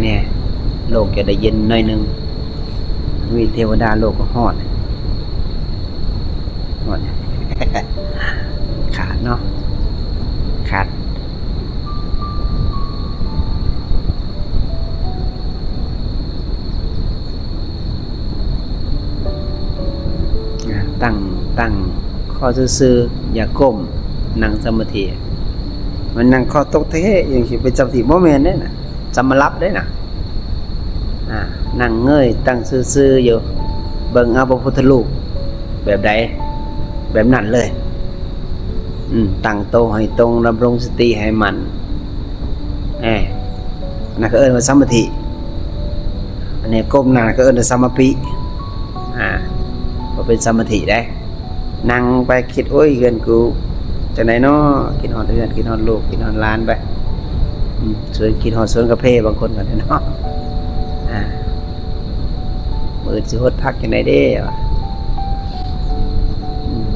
ແນ່ ໂລກຈະໄດ້ເຢັນໜ້ອຍໜຶ່ງ. ມີເທວະດາໂລກກໍຮ້ອນ ຮ້ອນ ຂາດເນາະ ຂາດ. ອ່າ ຕັ້ງ ຕັ້ງຂໍ້ຊື່ໆ ຢ່າກົ້ມ ນັ່ງສະມາທິ. ມັນນັ່ງຄໍຕົກແທ້ ຍັງຊິເປັນສະມາທິ? ບໍ່ແມ່ນເດ້ນະ ສະມາລັບເດ້ນະ. ອ່າ ນັ່ງເງີຍຕັ້ງຊື່ໆຢູ່ ເບິ່ງເອົາພະພຸດທະຮູບແບບໃດ ແບບນັ້ນເລີຍ. ອືມ ຕັ້ງໂຕໃຫ້ຕົງ ດຳລົງສະຕິໃຫ້ໝັ້ນ. ເອີ ອັນນັ້ນເຂົາເອີ້ນວ່າສະມາທິ. ອັນນີ້ກົ້ມໜ້າ ເຂົາເອີ້ນວ່າສະມາປິ. ອ່າ ບໍ່ເປັນສະມາທິເດ້. ນັ່ງໄປຄິດ ໂອ້ຍ ເຮືອນກູຈັ່ງໃດເນາະ ຄິດຮອດເຮືອນ ຄິດຮອດລູກ ຄິດຮອດຫຼານໄປ. ອືມ ຊວນ ຄິດຮອດສວນກາເຟບາງຄົນກໍໄດ້ເນາະ. ອ່າ ມື້ອື່ນຊິຫົດຜັກຈັ່ງໃດເດ້ວ່າ. ອືມ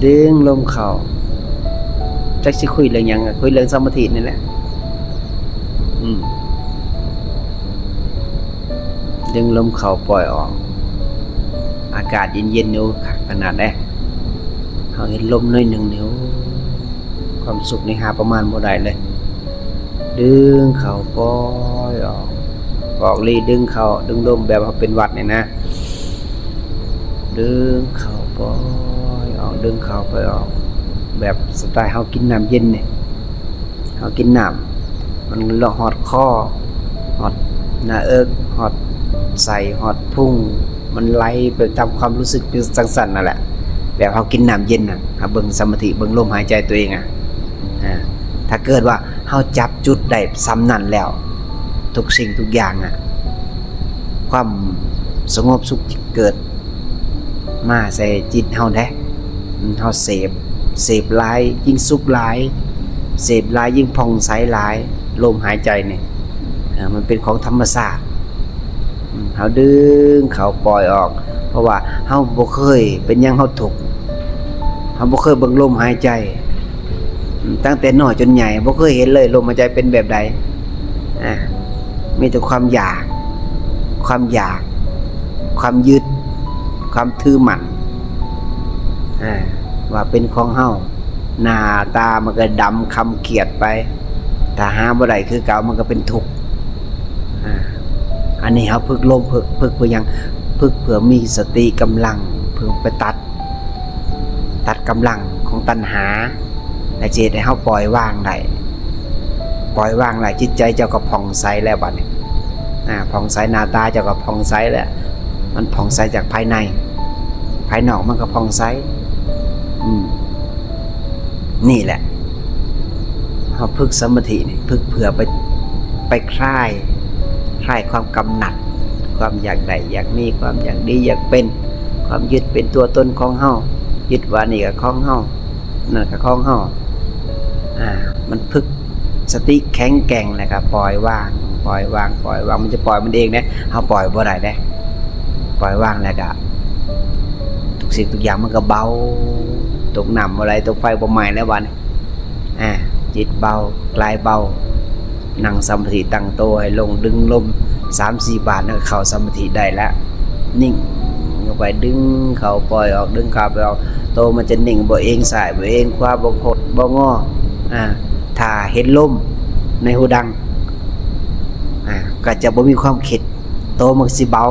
ດຶງລົມເຂົ້າ ຈັກຊິຄຸຍເລື່ອງຫຍັງ ກໍຄຸຍເລື່ອງສະມາທິນີ້ແຫຼະ. ອືມ ດຶງລົມເຂົ້າປ່ອຍອອກ ອາກາດເຢັນໆ ໂອ້ ຄັກຂະໜາດເດ້. ເຮົາເຫັນລົມໜ້ອຍໜຶ່ງນີ້ ໂອ້ ຄວາມສຸກນີ້ຫາປະມານບໍ່ໄດ້ເລີຍ. ດຶງເຂົ້າປ່ອຍອອກ ອອກລີ້ ດຶງເຂົ້າ ດຶງລົມ ແບບເຮົາເປັນຫວັດນີ້ນະ ດຶງເຂົ້າປ່ອຍອອກ ດຶງເຂົ້າປ່ອຍອອກ ແບບສະໄຕເຮົາກິນນ້ຳເຢັນນີ້. ເຮົາກິນນ້ຳ ມັນເລາະຮອດຄໍ ຮອດໜ້າເອິກ ຮອດໄສ້ ຮອດພຸງ ມັນໄຫຼໄປຕາມຄວາມຮູ້ສຶກ ຄືຈັ່ງຊັ້ນນັ້ນແຫຼະ. ແບບເຮົາກິນນ້ຳເຢັນນະ ເຮົາເບິ່ງສະມາທິ ເບິ່ງລົມຫາຍໃຈຕົວເອງອະ. ອາ ຖ້າເກີດວ່າເຮົາຈັບຈຸດໄດ້ສ່ຳນັ້ນແລ້ວ ທຸກສິ່ງທຸກຢ່າງອະ ຄວາມສະຫງົບສຸກຈະເກີດ ມາໃສ່ຈິດເຮົາເດ້. ເຮົາເສບ ເສບຫຼາຍຍິ່ງສຸກຫຼາຍ ເສບຫຼາຍຍິ່ງຜ່ອງໃສຫຼາຍ. ລົມຫາຍໃຈນີ້ ເອີ ມັນເປັນຂອງທຳມະຊາດ. ເຮົາດຶງເຂົ້າປ່ອຍອອກ ເພາະວ່າເຮົາບໍ່ເຄີຍ ເປັນຫຍັງເຮົາທຸກ ເຮົາບໍ່ເຄີຍເບິ່ງລົມຫາຍໃຈ. ຕັ້ງແຕ່ນ້ອຍຈົນໃຫຍ່ ບໍ່ເຄີຍເຫັນເລີຍລົມຫາຍໃຈເປັນແບບໃດ. ອາ ມີແຕ່ຄວາມຢາກ ຄວາມຢາກ ຄວາມຍຶດ ຄວາມຖືໝັ້ນ ອາ ວ່າເປັນຂອງເຮົາ. ໜ້າຕາມັນກໍດຳຄຳຂຽດໄປ ຖ້າຫາບໍ່ໄດ້ຄືເກົ່າ ມັນກໍເປັນທຸກ. ອາ ອັນນີ້ເຮົາຝຶກລົມ ຝຶກ ຝຶກເພື່ອຫຍັງ? ຝຶກເພື່ອມີສະຕິກຳລັງ ເພື່ອໄປຕັດ ຕັດກຳລັງຂອງຕັນຫາ ແລະ ຈະເຮັດໃຫ້ເຮົາປ່ອຍວາງໄດ້. ປ່ອຍວາງແລ້ວ ຈິດໃຈເຈົ້າກໍຜ່ອງໃສແລ້ວບັດນີ້. ອາ ຜ່ອງໃສ ໜ້າຕາເຈົ້າກໍຜ່ອງໃສແລ້ວ. ມັນຜ່ອງໃສຈາກພາຍໃນ ພາຍນອກມັນກໍຜ່ອງໃສ. ອືມ ນີ້ແຫຼະ ເຮົາຝຶກສະມາທິນີ້ ຝຶກເພື່ອໄປ ໄປຄລາຍ ຄລາຍຄວາມກຳໜັດ ຄວາມຢາກໄດ້ຢາກມີ ຄວາມຢາກດີຢາກເປັນ ຄວາມຍຶດເປັນຕົວຕົນຂອງເຮົາ ຍຶດວ່ານີ້ກໍຂອງເຮົາ ນັ້ນກໍຂອງເຮົາ. ອາ ມັນຝຶກສະຕິແຂງແກ່ງ ແລ້ວກໍປ່ອຍວາງ ປ່ອຍວາງ ປ່ອຍວາງ ມັນຈະປ່ອຍມັນເອງເດ້ ເຮົາປ່ອຍບໍ່ໄດ້ເດ້. ປ່ອຍວາງແລ້ວກໍທຸກສິ່ງທຸກຢ່າງມັນກໍເບົາ ຕົກນ້ຳບໍ່ໄຫຼ ຕົກໄຟບໍ່ໄໝ້ແລ້ວບັດນີ້. ອາ ຈິດເບົາ ກາຍເບົາ ນັ່ງສະມາທິຕັ້ງໂຕໃຫ້ລົງ ດຶງລົມສາມສີ່ບາດ ແລ້ວເຂົ້າສະມາທິໄດ້ລະ. ນິ່ງເຂົ້າໄປ ດຶງເຂົ້າປ່ອຍອອກ ດຶງເຂົ້າປ່ອຍອອກ ໂຕມັນຈະນິ່ງ ບໍ່ເອງຊ້າຍ ບໍ່ເອງຂວາ ບໍ່ຄົດບໍ່ງໍ. ອາ ຖ້າເຫັນລົມໃນຫູດັງ ອາ ກໍຈະບໍ່ມີຄວາມຄິດ ໂຕມັນກໍຊິເບົາ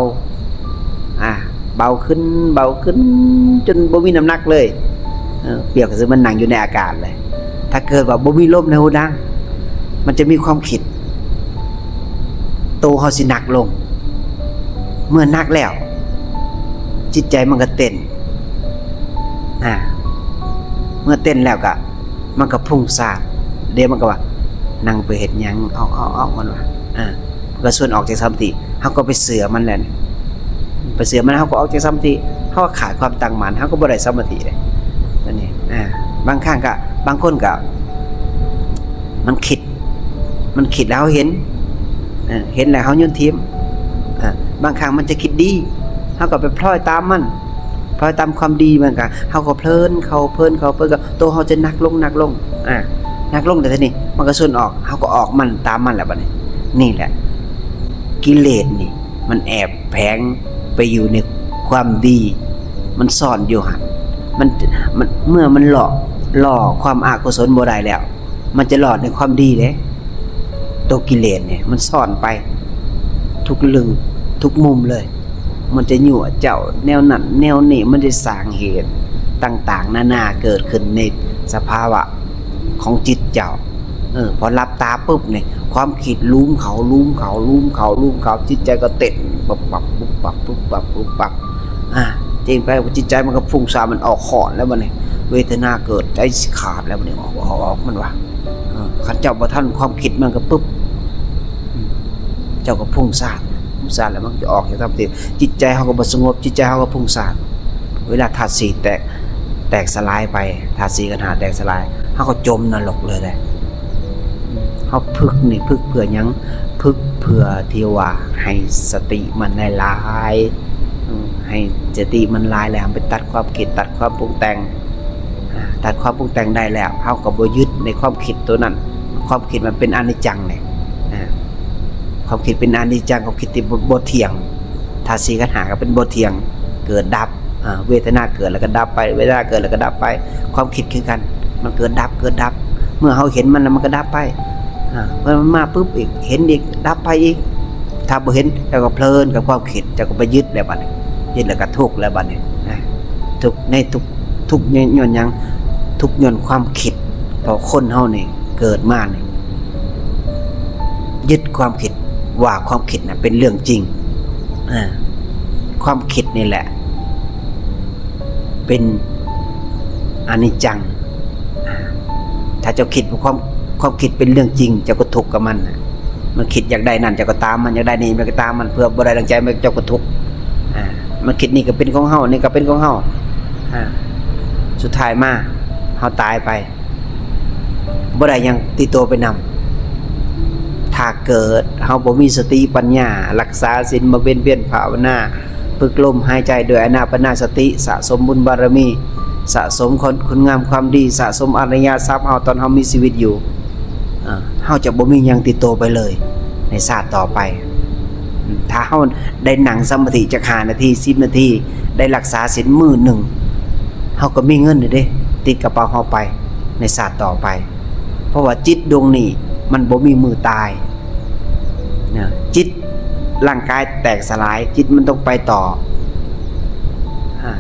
ອາ ເບົາຂຶ້ນ ເບົາຂຶ້ນ ຈົນບໍ່ມີນ້ຳໜັກເລີຍ. ເອີ ປຽບຄືມັນນັ່ງຢູ່ໃນອາກາດເລີຍ. ຖ້າເກີດວ່າບໍ່ມີລົມໃນຫູດັງ ມັນຈະມີຄວາມຄິດ ໂຕເຮົາຊິໜັກລົງ. ເມື່ອໜັກແລ້ວ ຈິດໃຈມັນກໍເຕັ້ນ ອາ ເມື່ອເຕັ້ນແລ້ວກໍ ມັນກໍພຸ້ງຊາດ ດຽວມັນກໍວ່າ ນັ່ງໄປເຮັດຫຍັງ ອອກ ອອກ ອອກ ມັນວ່າ. ອາ ມັນກໍຊວນອອກຈາກສະມາທິ ເຮົາກໍໄປເຊື່ອມັນແຫຼະ ໄປເຊື່ອມັນ ເຮົາກໍອອກຈາກສະມາທິ ເຮົາກໍຂາດຄວາມຕັ້ງໝັ້ນ ເຮົາກໍບໍ່ໄດ້ສະມາທິເດ້ ຕົວນີ້. ອາ ບາງຄັ້ງກໍ ບາງຄົນກໍ ມັນຄິດ ມັນຄິດແລ້ວເຮົາເຫັນ ເອີ ເຫັນແລ້ວເຮົາໂຍນຖິ້ມ. ອາ ບາງຄັ້ງມັນຈະຄິດດີ ເຮົາກໍໄປພ້ອຍຕາມມັນ ພ້ອຍຕາມຄວາມດີມັນກະ ເຮົາກໍເພີນເຂົ້າ ເພີນເຂົ້າ ເພີນເຂົ້າ ໂຕເຮົາຈະໜັກລົງ ໜັກລົງ. ອາ ໜັກລົງແລ້ວ ທີນີ້ມັນກໍຊວນອອກ ເຮົາກໍອອກມັນ ຕາມມັນແລ້ວບັດນີ້. ນີ້ແຫຼະ ກິເລດນີ້ ມັນແອບແຝງໄປຢູ່ໃນຄວາມດີ ມັນຊ້ອນຢູ່ຫັ້ນ. ມັນ ມັນ ເມື່ອມັນຫຼໍ້ ຫຼໍ້ຄວາມອະກຸສົນບໍ່ໄດ້ແລ້ວ ມັນຈະລອດໃນຄວາມດີເດ້. ໂຕກິເລດນີ້ມັນຊ້ອນໄປທຸກເລື່ອງທຸກມຸມເລີຍ. ມັນຈະຍົວະເຈົ້າແນວນັ້ນແນວນີ້ ມັນຈະສ້າງເຫດຕ່າງໆນານາເກີດຂຶ້ນໃນສະພາວະຂອງຈິດເຈົ້າ. ເອີ ພໍຫຼັບຕາປຶບນີ້ ຄວາມຄິດຫຼຸມເຂົ້າ ຫຼຸມເຂົ້າ ຫຼຸມເຂົ້າ ຫຼຸມເຂົ້າ ຈິດໃຈກໍເຕັ້ນປັບປັບ ປຸບປັບ ປຸບປັບ ປຸບປັບ. ອາ ຈິງໄປ ຈິດໃຈມັນກໍຟຸ້ງສ້ານ ມັນອອກຮ້ອນແລ້ວບັດນີ້ ເວທະນາເກີດ ໃຈຊິຂາດແລ້ວບັດນີ້ ອອກ ອອກ ອອກ ມັນວ່າ. ເອີ ຄັນເຈົ້າບໍ່ທັນຄວາມຄິດມັນກໍປຶບ ເຈົ້າກໍຟຸ້ງສ້ານ ຟຸ້ງສ້ານແລ້ວມັນກໍຈະອອກຈາກທຳທີ່ ຈິດໃຈເຮົາກໍບໍ່ສະຫງົບ ຈິດໃຈເຮົາກໍຟຸ້ງສ້ານ. ເວລາທາດສີ່ແຕກ ແຕກສະຫຼາຍໄປ ທາດສີ່ຂັນຫ້າແຕກສະຫຼາຍ ເຮົາກໍຈົມນະລົກເລີຍເດ້. ເຮົາຝຶກນີ້ ຝຶກເພື່ອຫຍັງ? ຝຶກເພື່ອທີ່ວ່າໃຫ້ສະຕິມັນຫຼາຍໆ ໃຫ້ສະຕິມັນຫຼາຍແລ້ວ ໄປຕັດຄວາມຄິດ ຕັດຄວາມປຸງແຕ່ງ ອາ ຕັດຄວາມປຸງແຕ່ງໄດ້ແລ້ວ ເຮົາກໍບໍ່ຍຶດໃນຄວາມຄິດໂຕນັ້ນ. ຄວາມຄິດມັນເປັນອະນິດຈັງເດ້ ອາ ຄວາມຄິດເປັນອະນິດຈັງ ຄວາມຄິດທີ່ບໍ່ ບໍ່ທ່ຽງ. ທາດສີ່ຂັນຫ້າກໍເປັນບໍ່ທ່ຽງ ເກີດດັບ ອາ ເວທະນາເກີດແລ້ວກໍດັບໄປ ເວທະນາເກີດແລ້ວກໍດັບໄປ. ຄວາມຄິດຄືກັນ ມັນເກີດດັບ ເກີດດັບ. ເມື່ອເຮົາເຫັນມັນແລ້ວ ມັນກໍດັບໄປ. ອາ ເມື່ອມັນມາປຶບອີກ ເຫັນອີກ ດັບໄປອີກ. ຖ້າບໍ່ເຫັນ ເຈົ້າກໍເພີນກັບຄວາມຄິດ ເຈົ້າກໍໄປຍຶດແລ້ວບັດນີ້ ຍຶດແລ້ວກໍທຸກແລ້ວບັດນີ້ນະ. ທຸກໃນທຸກ ທຸກຍ້ອນຫຍັງ? ທຸກຍ້ອນຄວາມຄິດ. ເພາະຄົນເຮົານີ້ເກີດມານີ້ ຍຶດຄວາມຄິດວ່າຄວາມຄິດນັ້ນເປັນເລື່ອງຈິງ. ອາ ຄວາມຄິດນີ້ແຫຼະ ເປັນອະນິດຈັງ. ອາ ຖ້າເຈົ້າຄິດວ່າຄວາມ ຄວາມຄິດເປັນເລື່ອງຈິງ ເຈົ້າກໍທຸກກັບມັນ. ມັນຄິດຢາກໄດ້ນັ້ນ ເຈົ້າກໍຕາມມັນ, ຢາກໄດ້ນີ້ ມັນກໍຕາມມັນ, ເພື່ອບໍ່ໄດ້ດັ່ງໃຈ ມັນ ເຈົ້າກໍທຸກ. ອາ ມັນຄິດນີ້ກໍເປັນຂອງເຮົາ, ນີ້ກໍເປັນຂອງເຮົາ. ອາ ສຸດທ້າຍມາ ເຮົາຕາຍໄປ ບໍ່ໄດ້ຫຍັງຕິດຕົວໄປນຳ. ຖ້າເກີດເຮົາບໍ່ມີສະຕິປັນຍາ, ຮັກສາສິນ, ບຳເພັນພຽນ, ພາວະນາ, ຝຶກລົມຫາຍໃຈດ້ວຍອານາປານະສະຕິ, ສະສົມບຸນບາລະມີ, ສະສົມຄຸນ ຄຸນງາມຄວາມດີ, ສະສົມອະລິຍະຊັບເຮົາຕອນເຮົາມີຊີວິດຢູ່, ເຮົາຈະບໍ່ມີຫຍັງຕິດໂຕໄປເລີຍໃນຊາດຕໍ່ໄປ. ຖ້າເຮົາໄດ້ນັ່ງສະມາທິຈັກຫ້ານາທີ, ສິບນາທີ, ໄດ້ຮັກສາສິນມື້ໜຶ່ງ, ເຮົາກໍມີເງິນແລ້ວເດ້ ຕິດກະເປົາເຮົາໄປໃນຊາດຕໍ່ໄປ. ເພາະວ່າຈິດດວງນີ້ມັນບໍ່ມີມື້ຕາຍນະ. ຈິດ ຮ່າງກາຍແຕກສະຫຼາຍ, ຈິດມັນຕ້ອງໄປຕໍ່. ອາ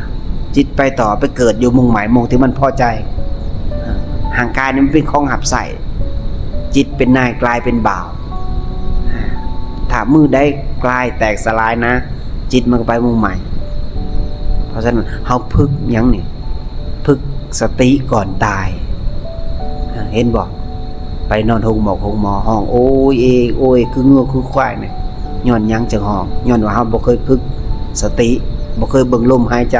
ຈິດໄປຕໍ່ ໄປເກີດຢູ່ໝ່ອງໃໝ່ ໝ່ອງທີ່ມັນພໍໃຈ. ອາ ຮ່າງກາຍນີ້ມັນເປັນຂອງຮັບໃຊ້, ຈິດເປັນນາຍ ກາຍເປັນບ່າວ. ອາ ຖ້າມື້ໃດກາຍແຕກສະຫຼາຍນະ, ຈິດມັນກໍໄປໝ່ອງໃໝ່. ເພາະສະນັ້ນ ເຮົາຝຶກຫຍັງນີ້? ຝຶກສະຕິກ່ອນຕາຍ. ເຫັນບໍ່? ໄປນອນໂຮງໝໍ ໂຮງໝໍຮ້ອງໂອຍເອຍໂອຍ ຄືງົວຄືຄວາຍນີ້ ຍ້ອນຫຍັງຈຶ່ງຮ້ອງ? ຍ້ອນວ່າເຮົາບໍ່ເຄີຍຝຶກສະຕິ, ບໍ່ເຄີຍເບິ່ງລົມຫາຍໃຈ.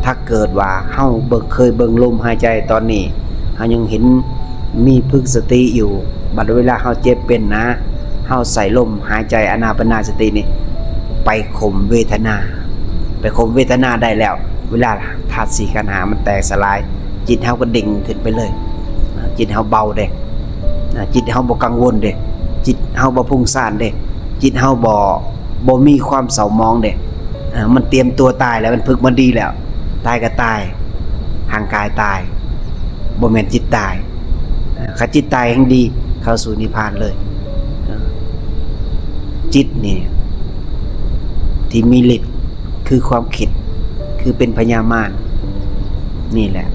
ຖ້າເກີດວ່າເຮົາເບິ່ງ ເຄີຍເບິ່ງລົມຫາຍໃຈຕອນນີ້, ເຮົາຍັງເຫັນ ມີຝຶກສະຕິຢູ່, ບັດເວລາເຮົາເຈັບເປັນນະ, ເຮົາໃສ່ລົມຫາຍໃຈອານາປານະສະຕິນີ້ ໄປຂົ່ມເວທະນາ, ໄປຂົ່ມເວທະນາໄດ້ແລ້ວ, ເວລາທາດສີ່ຂັນຫ້າມັນແຕກສະຫຼາຍ, ຈິດເຮົາກໍເດັ່ງຂຶ້ນໄປເລີຍ. ອາ ຈິດເຮົາເບົາເດ້, ອາ ຈິດເຮົາບໍ່ກັງວົນເດ້, ຈິດເຮົາບໍ່ຟຸ້ງສ້ານເດ້, ຈິດເຮົາບໍ່ ບໍ່ມີຄວາມເສົ້າໝອງເດ້. ອາ ມັນຕຽມຕົວຕາຍແລ້ວ, ມັນຝຶກມາດີແລ້ວ. ຕາຍກໍຕາຍ, ຮ່າງກາຍຕາຍ, ບໍ່ແມ່ນຈິດຕາຍ. ອາ ຄັນຈິດຕາຍແຮ່ງດີ, ເຂົ້າສູ່ນິບພານເລີຍ. ອາ ຈິດນີ້ທີ່ມີລິດຄືຄວາມຄິດ, ຄືເປັນພະຍາມານ. ນີ້ແຫຼະ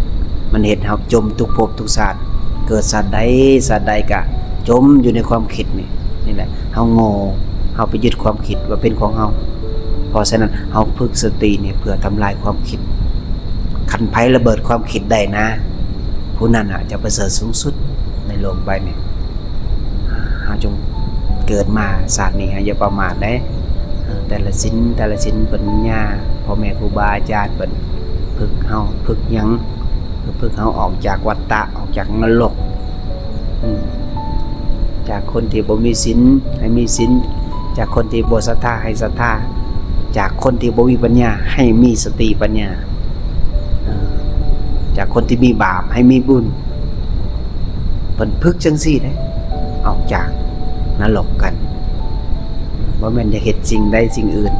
ມັນເຮັດເຮົາຈົມທຸກພົບທຸກຊາດ, ເກີດຊາດໃດຊາດໃດກະຈົມຢູ່ໃນຄວາມຄິດນີ້. ນີ້ແຫຼະ ເຮົາໂງ່, ເຮົາໄປຍຶດຄວາມຄິດວ່າເປັນຂອງເຮົາ. ເພາະສະນັ້ນ ເຮົາຝຶກສະຕິນີ້ເພື່ອທຳລາຍຄວາມຄິດ. ຄັນໃຜລະເບີດຄວາມຄິດໄດ້ນະ, ຜູ້ນັ້ນນະຈະປະເສີດສູງສຸດໃນໂລກໃບນີ້. ເຮົາຈົ່ງເກີດມາຊາດນີ້ ເຮົາຢ່າປະໝາດເດ້. ແຕ່ລະສິນ ແຕ່ລະສິນ ປັນຍາ ພໍ່ແມ່ຄູບາອາຈານເພິ່ນຝຶກເຮົາ, ຝຶກຫຍັງ? ຄືຝຶກເຮົາອອກຈາກວັດຕະ, ອອກຈາກນະລົກ. ອືມ ຈາກຄົນທີ່ບໍ່ມີສິນໃຫ້ມີສິນ, ຈາກຄົນທີ່ບໍ່ສັດທາໃຫ້ສັດທາ, ຈາກຄົນທີ່ບໍ່ມີປັນຍາໃຫ້ມີສະຕິປັນຍາ, ເອີ ຈາກຄົນທີ່ມີບາບໃຫ້ມີບຸນ. ເພິ່ນຝຶກຈັ່ງຊີ້ເດ້ ອອກຈາກນະລົກກັນ. ບໍ່ແມ່ນຈະເຮັດສິ່ງໃດສິ່ງອື່ນ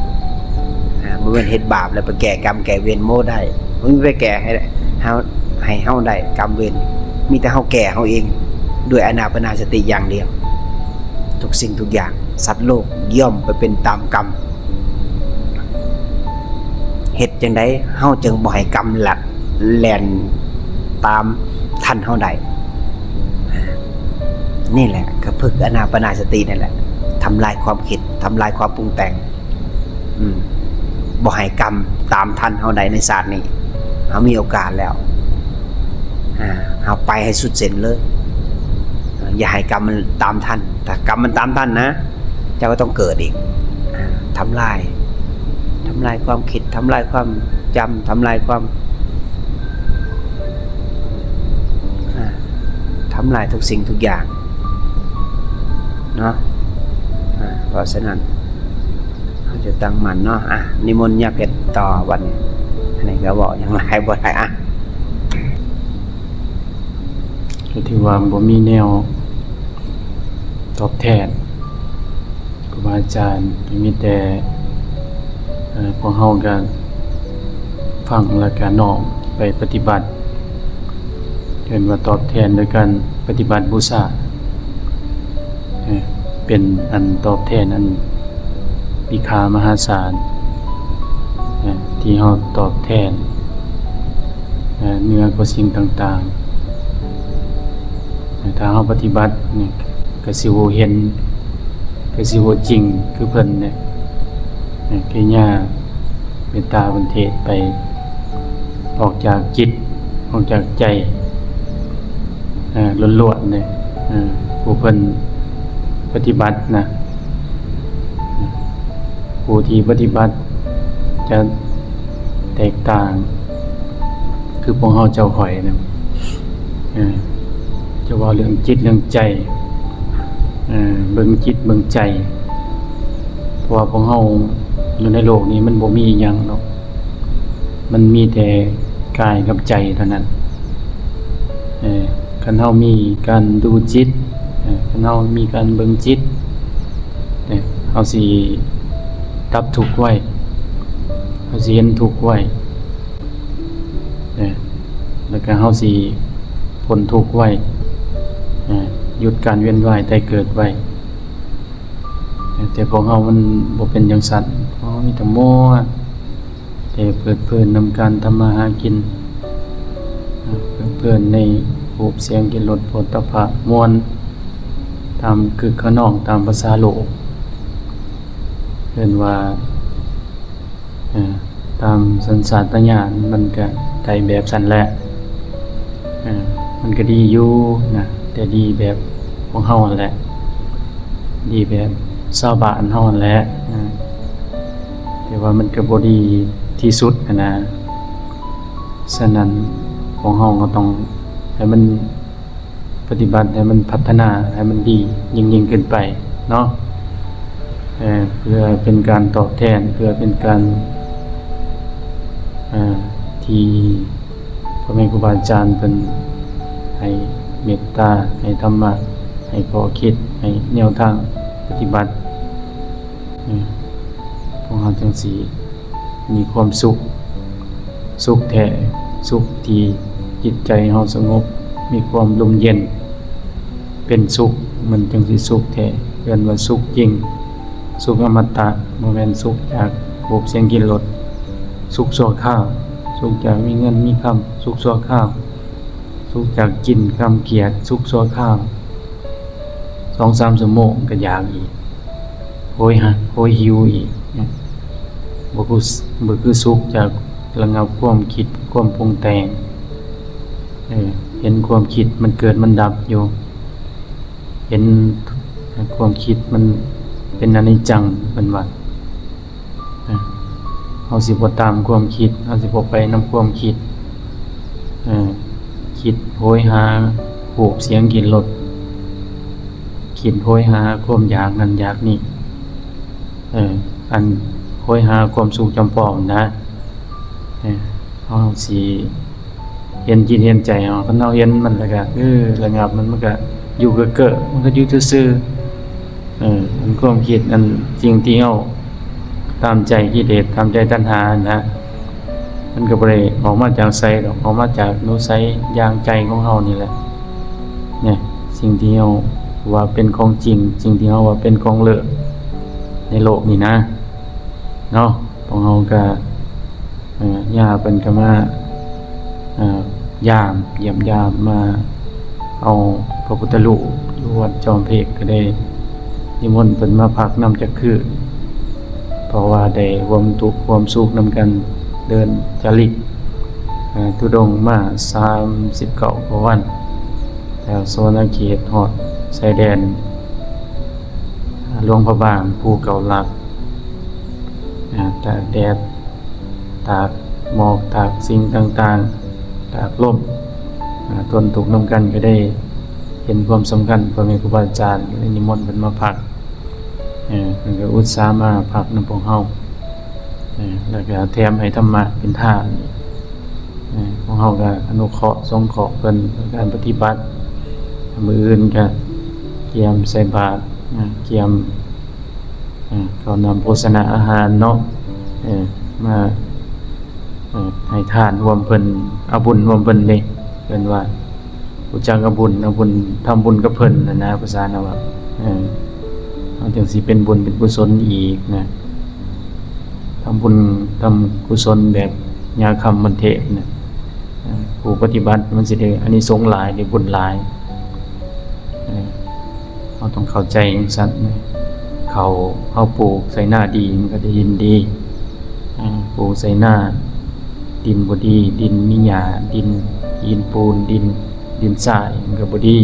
ອາ ບໍ່ແມ່ນເຮັດບາບແລ້ວໄປແກ້ກຳແກ້ເວນບໍ່ໄດ້. ບໍ່ມີໃຜແກ້ໃຫ້ເຮົາ ໃຫ້ເຮົາໄດ້ກຳເວນ, ມີແຕ່ເຮົາແກ້ເຮົາເອງ ດ້ວຍອານາປານະສະຕິຢ່າງດຽວ. ທຸກສິ່ງທຸກຢ່າງ ສັດໂລກຍ່ອມໄປເປັນຕາມກຳ. ເຮັດຈັ່ງໃດເຮົາຈຶ່ງບໍ່ໃຫ້ກຳລັດແລ່ນຕາມທັນເຮົາໄດ້? ນີ້ແຫຼະ ກະຝຶກອານາປານະສະຕິນີ້ແຫຼະ ທຳລາຍຄວາມຄິດ ທຳລາຍຄວາມປຸງແຕ່ງ ອືມ ບໍ່ໃຫ້ກຳຕາມທັນເຮົາໄດ້ໃນຊາດນີ້. ເຮົາມີໂອກາດແລ້ວ ອາ ເຮົາໄປໃຫ້ສຸດເສັ້ນເລີຍ ຢ່າໃຫ້ກຳມັນຕາມທັນ. ຖ້າກຳມັນຕາມທັນນະ ເຈົ້າກໍຕ້ອງເກີດອີກ ອາ ທຳລາຍ ທຳລາຍຄວາມຄິດ ທຳລາຍຄວາມຈຳ ທຳລາຍຄວາມ ອາ ທຳລາຍທຸກສິ່ງທຸກຢ່າງເນາະ. ອາ ເພາະສະນັ້ນ ເຮົາຈະຕັ້ງໝັ້ນເນາະ. ອາ ນິມົນຍາເພັດຕໍ່ບັດນີ້ ອັນນີ້ກໍເວົ້າຫຍັງຫຼາຍບໍ່ໄດ້. ອາ ກໍຖືວ່າບໍ່ມີແນວຕອບແທນ ຄູບາອາຈານ ກໍມີແຕ່ ເອີ ພວກເຮົາກໍຟັງແລ້ວກໍນ້ອມໄປປະຕິບັດ ເອີ້ນວ່າຕອບແທນໂດຍການປະຕິບັດບູຊາ ເອີ ເປັນອັນຕອບແທນອັນມີຄ່າມະຫາສານ ເອີ ທີ່ເຮົາຕອບແທນ ເອີ ເໜືອກວ່າສິ່ງຕ່າງໆ. ເອີ ຖ້າເຮົາປະຕິບັດນີ້ ກໍຊິຮູ້ເຫັນ ກໍຊິຮູ້ຈິງຄືເພິ່ນເດ້. ເອີ ກິລິຍາເມດຕາເພິ່ນເທດໄປ ອອກຈາກຈິດ ອອກຈາກໃຈ ເອີ ລ້ວນໆເດ້. ເອີ ຜູ້ເພິ່ນປະຕິບັດນະ ເອີ ຜູ້ທີ່ປະຕິບັດຈະແຕກຕ່າງ ຄືພວກເຮົາເຈົ້າຂ້ອຍນະ ເອີ ຈະເວົ້າເລື່ອງຈິດເລື່ອງໃຈ ເອີ ເບິ່ງຈິດເບິ່ງໃຈ ເພາະວ່າພວກເຮົາຢູ່ໃນໂລກນີ້ມັນບໍ່ມີອີ່ຫຍັງດອກ ມັນມີແຕ່ກາຍກັບໃຈເທົ່ານັ້ນ. ເອີ ຄັນເຮົາມີການດູຈິດ ເອີ ຄັນເຮົາມີການເບິ່ງຈິດ ເອີ ເຮົາຊິດັບທຸກໄວ ເຮົາຊິເຫັນທຸກໄວ. ເອີ ແລ້ວກໍເຮົາຊິພົ້ນທຸກໄວ ເອີ ຢຸດການວຽນວ່າຍຕາຍເກີດໄວ. ແຕ່ພວກເຮົາມັນບໍ່ເປັນຈັ່ງຊັ້ນ ພວກເຮົາມີແຕ່ມົວ ແຕ່ເພີດເພີນນຳການທຳມາຫາກິນ ເອີ ເພີດເພີນໃນຮູບ ສຽງ ກິ່ນ ລົດ ໂຜດຖະພະ ມ່ວນຕາມຄຶກຂະນອງ ຕາມພາສາໂລກ ເອີ້ນວ່າ ເອີ ຕາມສັນຊາດຕະຍານມັນກະໄດ້ແບບຊັ້ນແຫຼະ ເອີ ມັນກະດີຢູ່ນະ ແຕ່ດີແບບຂອງເຮົາຫັ້ນແຫຼະ ດີແບບຊາວບ້ານເຮົາຫັ້ນແຫຼະ ເອີ ແຕ່ວ່າມັນກະບໍ່ດີທີ່ສຸດຫັ້ນນະ. ສະນັ້ນ ພວກເຮົາກໍຕ້ອງໃຫ້ມັນ ປະຕິບັດໃຫ້ມັນພັດທະນາໃຫ້ມັນດີຍິ່ງໆຂຶ້ນໄປເນາະ ເອີ ເພື່ອເປັນການຕອບແທນ ເພື່ອເປັນການ ເອີ ທີ່ພໍ່ແມ່ຄູບາອາຈານເພິ່ນໃຫ້ເມດຕາ ໃຫ້ທຳມະ ໃຫ້ຂໍ້ຄິດ ໃຫ້ແນວທາງປະຕິບັດ ເອີ ພວກເຮົາຈັ່ງຊິມີຄວາມສຸກ ສຸກແທ້ ສຸກທີ່ຈິດໃຈເຮົາສະຫງົບ ມີຄວາມລົມເຢັນ ເປັນສຸກ ມັນຈັ່ງຊິສຸກແທ້ ເອີ້ນວ່າສຸກຈິງ ສຸກອະມະຕະ ບໍ່ແມ່ນສຸກຈາກຮູບ ສຽງ ກິ່ນ ລົດ ສຸກຊົ່ວຄາວ ສຸກຈາກມີເງິນມີຄຳ ສຸກຊົ່ວຄາວ ສຸກຈາກກິນຄຳກຽດ ສຸກຊົ່ວຄາວ ສອງສາມຊົ່ວໂມງກໍຢາກອີກ ໂຫຍຫາ ໂຫຍຫິວອີກ ບໍ່ຄື ບໍ່ຄືສຸກຈາກລະງັບຄວາມຄິດ ຄວາມປຸງແຕ່ງ ເອີ ເຫັນຄວາມຄິດມັນເກີດມັນດັບຢູ່ ເຫັນຄວາມຄິດມັນເປັນອະນິດຈັງ ເພິ່ນວ່າ. ເຮົາຊິບໍ່ຕາມຄວາມຄິດ ເຮົາຊິບໍ່ໄປນຳຄວາມຄິດ ເອີ ຄິດໂຫຍຫາຮູບ ສຽງ ກິ່ນ ລົດ ຄິດໂຫຍຫາຄວາມຢາກນັ້ນຢາກນີ້ ເອີ ອັນໂຫຍຫາຄວາມສຸກຈອມປອມນະ ເອີ ເຮົາຊິ ເຫັນຈິດເຫັນໃຈເຮົາ. ຄັນເຮົາເຫັນມັນແລ້ວກໍ ເອີ ລະງັບມັນ ມັນກໍຢູ່ເກີ້ໆ ມັນກໍຢູ່ຊື່ໆ. ເອີ ອັນຄວາມຄິດ ອັນສິ່ງທີ່ເຮົາຕາມໃຈກິເລດ ຕາມໃຈຕັນຫາຫັ້ນນະ ມັນກໍບໍ່ໄດ້ອອກມາຈາກໃສດອກ ອອກມາຈາກໜູໄສ ຢ່າງໃຈຂອງເຮົານີ້ແຫຼະ. ນີ້ ສິ່ງທີ່ເຮົາວ່າເປັນຂອງຈິງ ສິ່ງທີ່ເຮົາວ່າເປັນຂອງເລີດໃນໂລກນີ້ນະ ເນາະ. ພວກເຮົາກໍ ເອີ ຍ່າເພິ່ນກໍມາ ເອີ ຢາມ ຢ້ຽມຢາມ ມາເອົາພະພຸດທະຮູບຢູ່ວັດຈອມເພັກ ກໍໄດ້ນິມົນເພິ່ນມາພັກນຳຈັກຄືນ ເພາະວ່າໄດ້ຮ່ວມທຸກຮ່ວມສຸກນຳກັນ ເດີນຈາລິກ ເອີ ທຸດົງມາສາມສິບເກົ້າກວ່າວັນ ຈາກສະຫວັນນະເຂດຮອດຊາຍແດນ ເອີ ຫຼວງພະບາງ ພູເກົ້າຫຼັກ ເອີ ຕາກແດດ ຕາກໝອກ ຕາກສິ່ງຕ່າງໆ ຕາກລົມ ເອີ ທົນທຸກນຳກັນ ກໍໄດ້ເຫັນຄວາມສຳຄັນ ພໍ່ແມ່ຄູບາອາຈານກໍໄດ້ນິມົນເພິ່ນມາພັກ ເອີ ເພິ່ນກໍອຸດສາມາພັກນຳພວກເຮົາ ເອີ ແລ້ວກໍແຖມໃຫ້ທຳມະເປັນທານ ເອີ ພວກເຮົາກໍອະນຸເຄາະສົງເຄາະເພິ່ນໃນການປະຕິບັດ. ມື້ອື່ນກໍກຽມໃສ່ບາດ ເອີ ກຽມ ເອີ ເຂົ້ານ້ຳໂພຊະນາອາຫານເນາະ ເອີ ມາ ເອີ ໃຫ້ທານຮ່ວມເພິ່ນ ເອົາບຸນຮ່ວມເພິ່ນເດ້ ເອີ້ນວ່າຮູ້ຈັກເອົາບຸນ ເອົາບຸນ ທຳບຸນກັບເພິ່ນຫັ້ນນະ ພາສານະວ່າ ເອີ ເຮົາຈຶ່ງຊິເປັນບຸນເປັນກຸສົນອີກນະ ທຳບຸນທຳກຸສົນແບບຍາຄຳມນເທບນະ ເອີ ຜູ້ປະຕິບັດມັນຊິໄດ້ອານິສົງຫຼາຍ ໄດ້ບຸນຫຼາຍ ເອີ ເຮົາຕ້ອງເຂົ້າໃຈຈັ່ງຊັ້ນ ເຂົ້າເຮົາປູກໃສ່ນາດີ ມັນກໍໄດ້ດິນດີ ເອີ ປູກໃສ່ນາດິນບໍ່ດີ ດິນມີຫຍ້າ ດິນຫີນປູນ ດິນ ດິນຊາຍ ມັນກໍບໍ່ດີ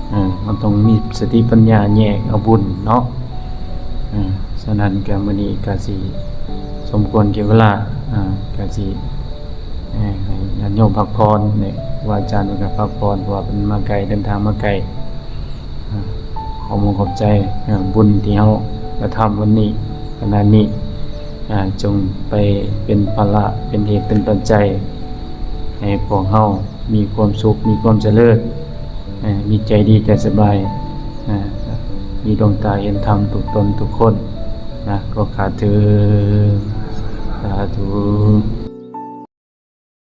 ເອີ ເຮົາຕ້ອງມີສະຕິປັນຍາແຍກເອົາບຸນເນາະ ເອີ ສະນັ້ນກໍມື້ນີ້ກໍຊິສົມຄວນແກ່ເວລາ ເອີ ກໍຊິ ເອີ ໃຫ້ຍາດໂຍມພັກຜ່ອນເນາະ ຄູບາອາຈານເພິ່ນກໍພັກຜ່ອນ ເພາະວ່າເພິ່ນມາໄກ ເດີນທາງມາໄກ ເອີ ຂໍມຸກຂອບໃຈ ເອີ ບຸນທີ່ເຮົາກະທຳວັນນີ້ ຂະນະນີ້ ເອີ ຈົ່ງໄປເປັນພາລະ ເປັນເຫດເປັນປັດໄຈ ໃຫ້ພວກເຮົາມີຄວາມສຸກ ມີຄວາມຈະເລີນ ເອີ ມີໃຈດີໃຈສະບາຍ ເອີ ມີດວງຕາເຫັນທຳທຸກຕົນທຸກຄົນນະ ຂໍຂ້າເທີດ ສາທຸ.